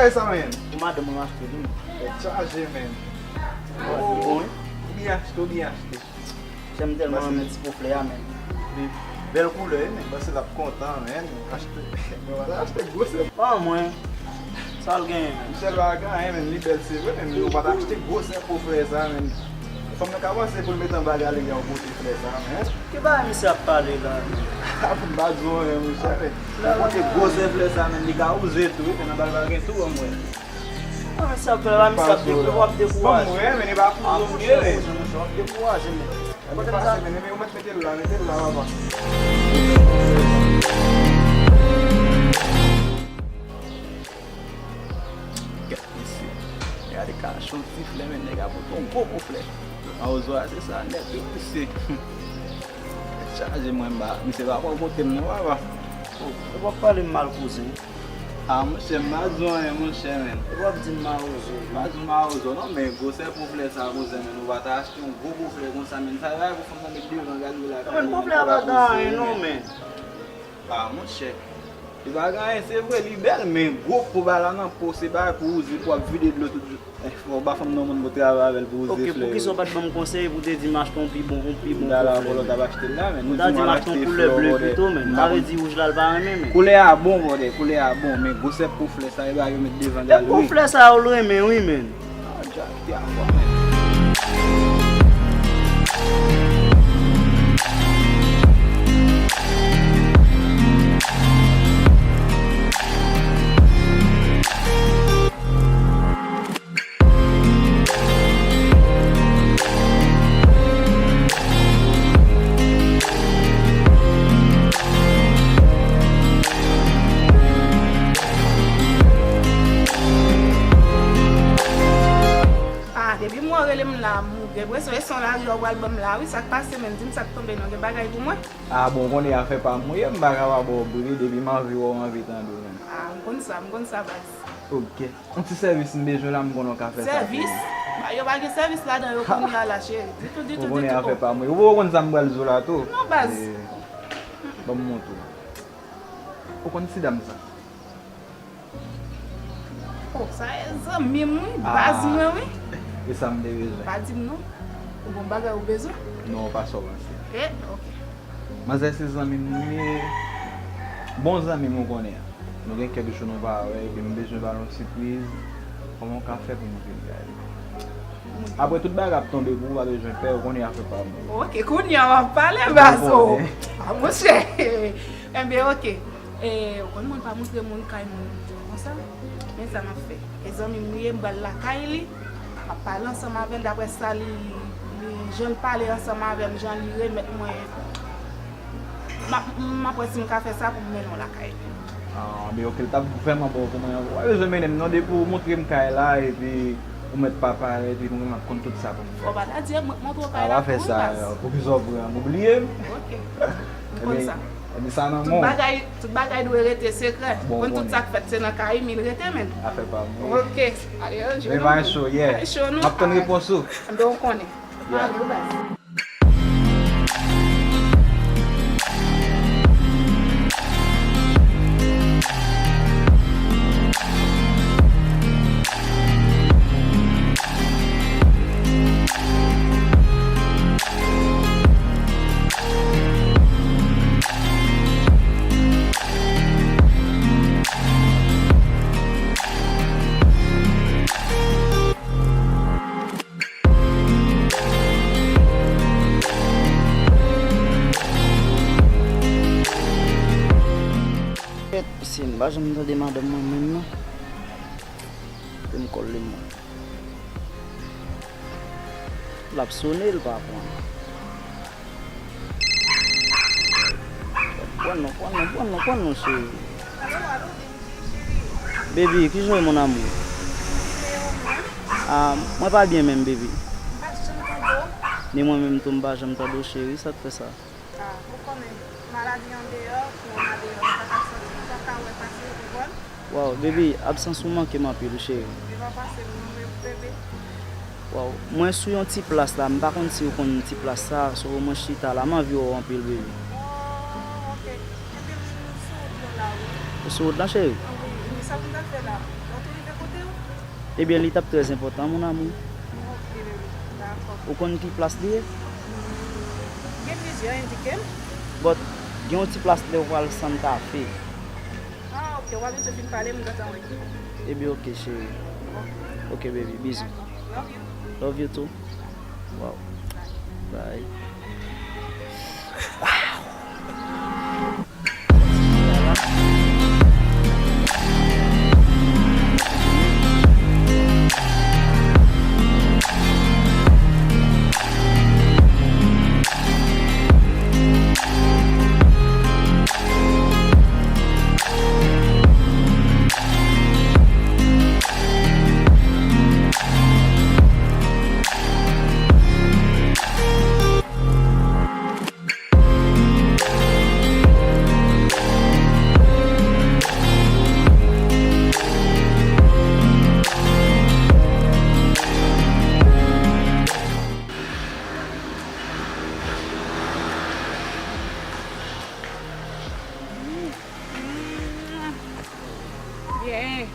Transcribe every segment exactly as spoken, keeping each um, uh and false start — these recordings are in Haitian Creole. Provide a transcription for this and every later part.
E sa, men? Pou madanm mwen achte li, men. Tèt chaje, men. Li bon, wi. Ou byen achte, ou byen achte. Chè m tèlman renmen ti po flè a, men. Li bèl koulè, men. Mwen panse l ap kontan, men. Achte. Mwen pa ta achte gwosè. An mwen. Sa l genyen, men? Michel pa gen anyen, men. Li bèl, se vre, men ou pa ta achte gwosè po flè sa, men. Fanm nan ka panse pou l met anba galeri a, ou pote flè sa, men. Ki bagay misye ap pale la, men? M pa di w anyen, monchè, men. Ou pote gwosè flè sa, men. Li ka wouze tou, wi, men nan bal pa gen tou, an mwen. Nan men sa k fè la, misye ap dekou-, w ap dekouraje. Bon, mwen, men e pa pou zòm ye, men. Monchè, monchè, w ap dekouraje, men. Kote m sa? Men, men, ou mèt mete l la, mete l la, papa. Gade misye. Gade kachon ti flè, men nèg ap pote yon gwo po flè. Mawozo a, se sa nèt, wi, misye. Tèt chaje, mwen, m pa, misye pa pral kote m, non, papa. Oh, ou p ap pale m mal, kouzen. Ah, monchè, m pa di w anyen, monchè, men. Ou p ap di m mawozo. M pa di w mawozo, non, men gwosè po flè sa, kouzen, men, ou pa ta achte yon gwo po flè konsa, men. Sa va pou fanm nan met devan galeri lakay li, men. Bon, po flè a pa gen anyen, non, men. Ah, monchè. Li pa gen anyen, se vre, li bèl, men gwo po ba la nan po, se bagay pou wouze, pou ap vide dlo tout. Eh, fò w ba fanm nan yon moun pou travay avè l pou wouze flè yo. Ok, poukisa w pa t ban m konsèy pou w te di m achte yon pi bon, yon pi bon po flè, men? Ou ta di m achte yon koulè ble pito, men. Sa vle di wouj la, l pa renmen, men. Koulè a bon, brother, koulè a bon, men gwosè po flè sa, e bagay yo met devan galeri. E po flè sa yo l renmen, wi, men. Ah, Jack, te a fò, men. Ah, depi mwen rele m la, m gen enpresyon e se yon lari w pral ban m la, wi, sa k pase, menm di m sa k tonbe, non, gen bagay pou mwen? Ah, bon, ou konnen afè pa m ou ye, m pa ka pa ba w bri, depi m anvi wè w, m anvi tande w, menm. Ah, m konn sa, m konn sa, baz. Ok. Yon ti sèvis m bezwen la, m konnen w ka fè sa pou mwen. Sèvis? Ba, yo pa gen sèvis ladan yo kounye a la, cheri. Ditou, ditou, ditou. Ou konnen afè pa mwen. Ou poko konn sa m pral di w la tou. Non, baz. Eh, ban m montre w. Ou konn ti dam sa? Oh, sa e zanmi m, wi, baz mwen, wi. E sa m te bezwen. Pa di m non. Ou gon bagay ou bezwen? Non, pa sa w panse. Eh, ok. Manzè se zanmi m, li bon zanmi m ou konnen an. Nou gen kèk jou nou pa wè, epi m bezwen ba l yon sipriz. Kòman w ka fè pou m vin kay li? Apre tout bagay ap tonbe pou ou, pa bezwen pè, ou konnen afè pa m. Ok, kounye a w ap pale, baz. A, monchè. Enben, ok. E, ou konn moun pa montre moun kay moun konsa? Men sa m ap fè. E zanmi m li ye, m pral lakay li. M ap pale ansanm avè l, daprè sa li, li, jan l pale ansanm avè m, jan li remèt mwen, m ap, m ap wè si m ka fè sa pou m mennen w lakay li. Ah, men ok, l t ap vrèman bon pou mwen. Ou pa bezwen mennen m non, depi w montre m kay la, epi ou mèt pa parèt, epi mwen m ap konn tout sa pou m fè. Fò w pa ta di m montre w kay la pou ou, baz. Ah, pa fè sa, poukisa w pran m, ou bliye m? Ok, m konn sa. Epi sa nan men w. Tout bagay, tout bagay dwe rete sekrè. Bon, ou konnen. Konn tout sa k fèt, se nan kay li l rete, men. Afè pa m, wi. Ok. Ale, yo, jwe non. Men bagay cho, yeah. Bagay cho, non. M ap tann repons ou. Enben, ou konnen. Yeah. Ale, baz. Kèt, mesye, m pa janm tande madanm mwen menm non. Pou m kòl li mwen. L ap sone, l pa pran. Pran non, pran non, pran non, pran non, cheri. Baby, kijan w ye, mon amour? Ah, mwen pa byen menm, baby. Ni mwen menm tou, m pa janm tande w, cheri. Sa k fè sa? Ah, ou konnen, maladi andeyò, pou w andeyò, nou pa ka sòti, nou pa ka wè pase, ou konprann? Waw, baby, absans ou manke m anpil, cheri. Li pa pase m non, bebe. Waw, mwen sou yon ti plas la, m pa konn si ou konn ti plas sa, so mwen chita la, m anvi wè w anpil, baby. Oh, ok. Epi m sou wout mwen la, wi. Ou sou wout lan, cheri? Wi, wi, sa pou m ta fè la? Lè w te rive Ebyen, li t ap trè enpòtan, mon amour. Ok, baby. Dakò. Ou konn ki plas li ye? Gen plizyè, endike m. But, gen yon ti plas lè w pral Santa Fe. Ah, ok. W ap vin fin pale, m gentan wè. Ebyen, ok, cheri. Ok, baby. Bizou. Dakò. Love you. Love you too. Wow. Bye. Byen.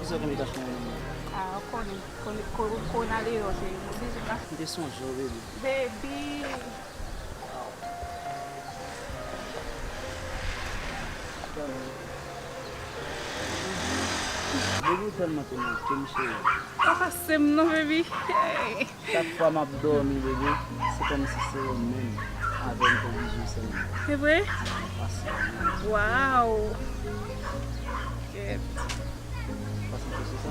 Kisa w konn degaje nan men m nan? Ah, ou konnen. Konnen, ko-, kowona deyò, cheri. M oblije pase. M te sonje w, baby. Baby. Baby, ou tèlman te manke m, cheri. Pa pase m non, baby. Hey. Chak fwa m ap dòmi, baby, se kòmsi se ou menm avè m pou bizou sèlman. Se vre? Pa pase m non. Wow. Kèt. Ou pa santi w sou sa?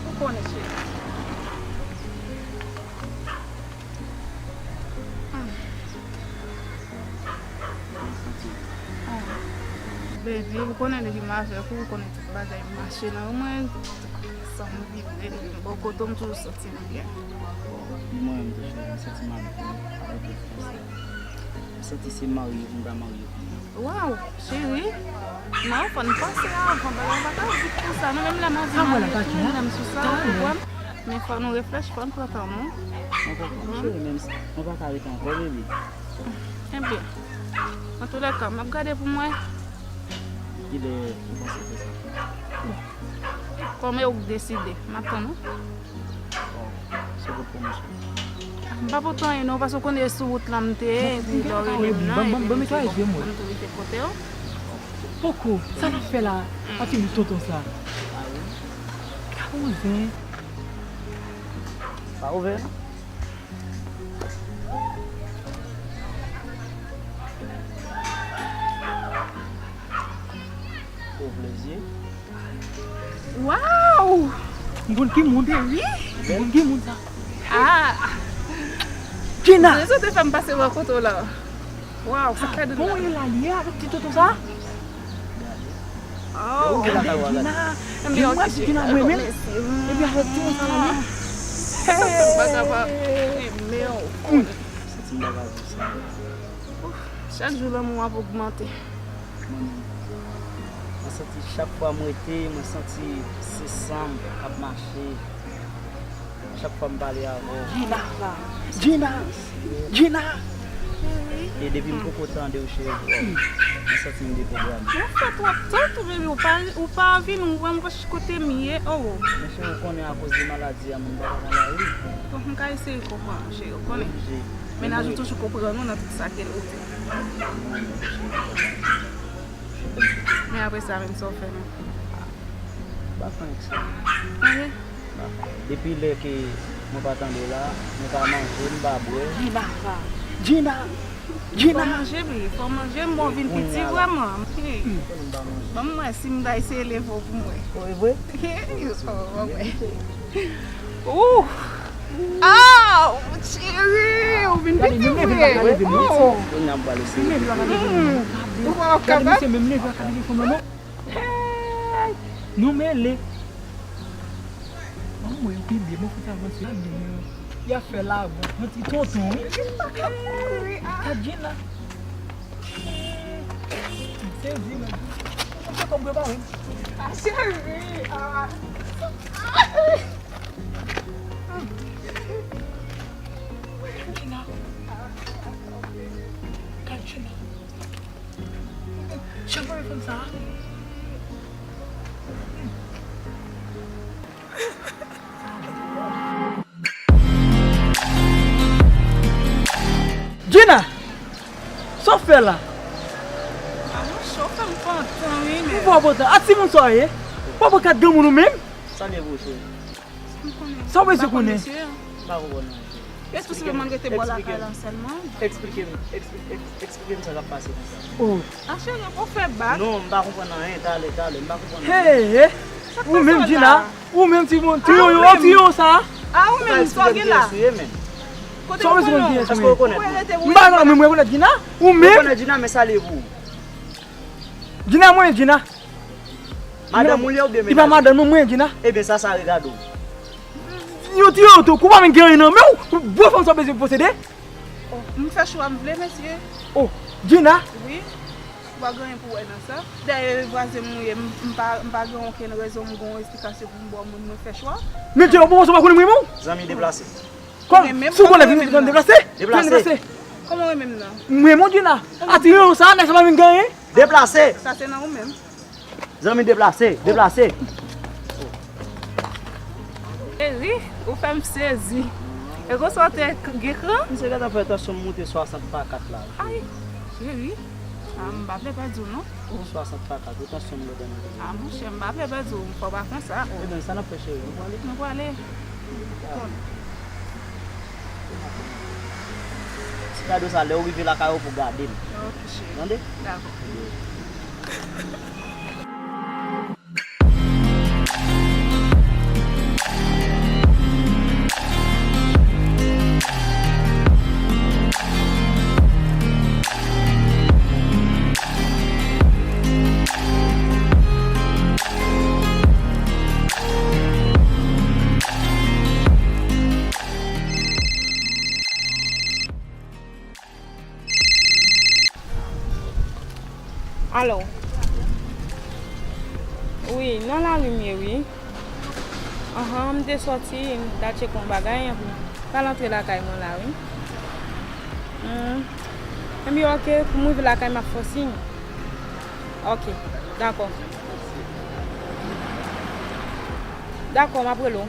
Ou konnen, cheri. Hmm. Ou santi w? Hmm. Baby, ou konnen depi m avèk ou, ou konnen tout bagay mache nan mwen. San m vibre, depi m bò kote w, m toujou santi m byen. Mwen menm tou, cheri, m santi m ap byen avèk ou. M santi se marye pou m ta marye pou mwen. Waw, cheri. Non, fò n panse avan, bagay pa ka vit konsa. Nou menm lè m anvi marye tou, menm lè m sou sa, ou konprann? Men fò nou reflechi, fò n pran tan nou. Mwen konprann, cheri, men mwen pa ka rete ankò, baby. Ebyen, antoulèka, m ap gade pou m wè. Kilè ou panse fè sa? Bon. Kòm e ou k deside, m ap tann ou. Bon, se bout pou mwen, cheri. M pa pote anyen non, paske w konnen e sou wout lan m te ye, epi lè w rele m nan, epi m tou rive kote w. Poko, sa n ap fè la? Pa fin di tonton sa. Ka bouzen. Pa ouvè non. Pou plezi. Waw! M konn ki moun. Baby? M konn ki moun sa. Ah! Gina! Rezon te fè m pase bò kote w la. Waw, sa ka di bon, e la li ye avèk ti toto sa? Oh, Gina. Gina, mwen menm. Epi avèk ti moun sa la menm. Sa m pa kapab. Renmen w. Santi m pa ka viv san ou. Chak jou lanmou ap ogmante. Mwen menm. Mwen santi chak fwa m rete, mwen santi se san m k ap mache. Chak fwa m pale avè w. Gina! Gina! Gina! E depi m poko tande w, cheri, mwen santi m deprograme. Ou fè twòp tan tou, baby. Ou pa, ou pa vin, ou wè m kote m ye, oh. Men cheri, ou konnen akoz de maladi a, m pa ka nan lari. Bon, m ka eseye konprann ou, cheri, ou konnen. Oblije. Mennaj ou toujou konprann ou nan tout sa ke l rete. Men apre sa menm, sa w fè menm? M pa fè anyen k serye. Anyen? M pa fè anyen. Depi lè ke mwen pa tande w la, mwen pa manje, m pa bwè. Gina! Gina! Gina! Fò manje, wi, fò manje, m bon vin piti vrèman. Ban m wè si m ta eseye leve w pou m wè. Ou vre? Oh, ban m wè. Ouh! Ah, cheri, ou vin piti vre. Oh. Kounye a m pral eseye. Ou pa kapab. Hey! Nou mele. Ban m wè, ou pi byen, mwen fout avanse la, byen. Y ap fè la, bon. Yon ti tonton, wi. Gad Gina. M sezi, men. Ou fè kòm prepare. Ah, cheri, ah. Gina. Gad Gina. Jan mwen fanm sa. Hmm. Fè la. A, monchè, w fè m pantan, wi, men. Ou pa pantan. A, timoun sa w ye? Ou pa kat granmoun ou menm? Sa m ye pou ou, cheri? M konnen. Sa w bezwen konnen? M pa konn mesye a. M pa konprann anyen, cheri. Yo tou senpleman rete bò lakay la sèlman. Eksplike m, eksplike, eks-, eksplike m sa k ap pase konsa. Oh. A, cheri, ou fè bak. Non, m pa konprann anyen, talè, talè, m pa konprann anyen. Hey, hey. Ou menm, Gina, ou menm, ti bon, ti yoyo, ti yoyo sa. A, ou menm, sa w gen la? Kote ou konnen? Èske ou konnen? M pa nan menm rekonèt Gina. Ou menm. Ou konnen Gina, men sa l ye pou ou? Gina, mwen, Gina. Madanm ou li ye oubyen mennaj? Li pa madanm mwen, mwen, Gina. Ebyen, sa, sa regade w. Yo, ti yoyo, tou, kou pa menm gen anyen nan men w, bwè fanm sa w bezwen posede. Oh, m fè chwa m vle, mesye. Oh, Gina. Wi. Ou pa gen anyen pou wè nan sa. Dayè, vwazen m ou ye, m, m pa, m pa gen okenn rezon, m gen yon esplikasyon pou m ba w, mwen, mwen fè chwa. Men Gina, ou pa panse w pa konnen mwen menm? Zanmi deplase. Kòm, si w konnen vin deplase. Deplase. Deplase. Kòman w renmen m nan? Mwen, mon Gina. A, ti yoyo sa, nèg sa pa vin gen anyen. Deplase. Sa se nan ou menm. Zanmi deplase, deplase. Cheri, ou fè m sezi. E konsa w te k-, gen kran? Misye gentan fè tansyon m moute swasant pa kat la. Ay, cheri. A, m pa vle pèdi w non. Swasant pa kat, ou tansyon m lòt ane. A, monchè, m pa vle pèdi w, fò w pa konsa. Ebyen, sa n ap fè, cheri? Nou prale? Nou prale. Ti kado sa, lè w rive lakay ou pou gade l. Ok, cheri. Tande? Dakò. Alo. Wi, nan lari m ye, wi. Anhan, m te sòti, m t al tcheke yon bagay, epi m pral antre lakay mwen la, wi. Hmm. Ebyen, ok, pou m rive lakay, m ap fè w siy. Ok, dakò. Dakò, m ap rele w.